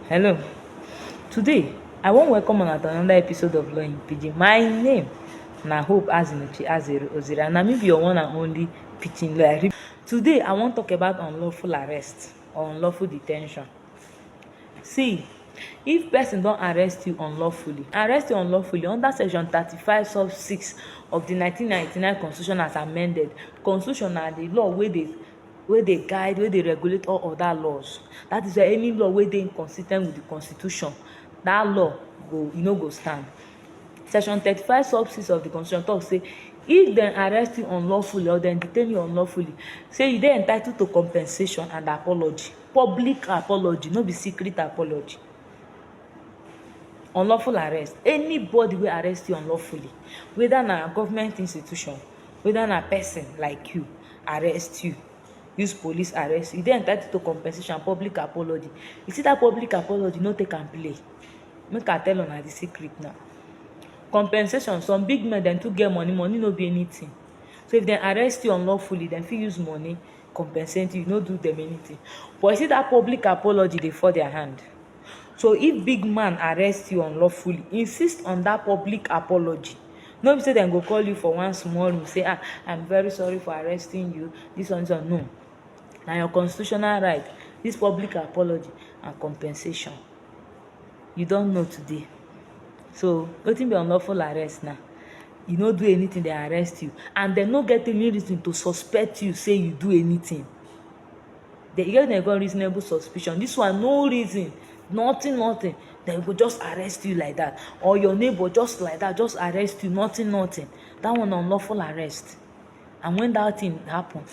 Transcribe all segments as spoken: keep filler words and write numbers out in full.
Hello. Today, I wan welcome una to another episode of Law in Pidgin. My name na Hope Azinuchi Azere Ozira, and na me be your one and only Pidgin lawyer. Today, I wan talk about unlawful arrest or unlawful detention. See, if person don arrest you unlawfully, arrest you unlawfully under section thirty-five sub six of the nineteen ninety-nine constitution as amended. Constitution na the law wey dey wey dey guide, wey dey regulate all other laws. That is why any law wey dey inconsistent with the constitution, that law go e no go stand. Section thirty-five sub six of the constitution talk say if dem arrest you unlawfully or dem detain you unlawfully, say you dey entitled to compensation and apology, public apology, no be secret apology. Unlawful arrest, anybody wey arrest you unlawfully, whether na government institution, whether na person like you arrest you, use police arrest you, you dey entitled to compensation and public apology. You see that public apology, no take am play. Make I tell una the secret now. Compensation, some big men dem too get money, money no be anything. So if dem arrest you unlawfully, dem fit use money compensate you, no do dem anything. But you see that public apology dey fall their hand. So if big man arrest you unlawfully, insist on that public apology. No be say dem go call you for one small room say, ah, I'm very sorry for arresting you, this one, this one. No. Na your constitutional right, this public apology and compensation. You don know today. So wetin be unlawful arrest now? You no do anything, dem arrest you, and dem no get any reason to suspect you say you do anything. Dem get dem got reasonable suspicion. This one, no reason, nothing, nothing. Dem go just arrest you like that, or your neighbor just like that just arrest you, nothing, nothing. That one na unlawful arrest. And when that thing happen,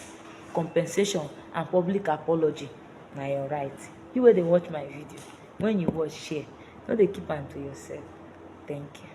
compensation and public apology na your right. You wey dey watch my video, when you watch, share, no dey keep am to yourself. Thank you.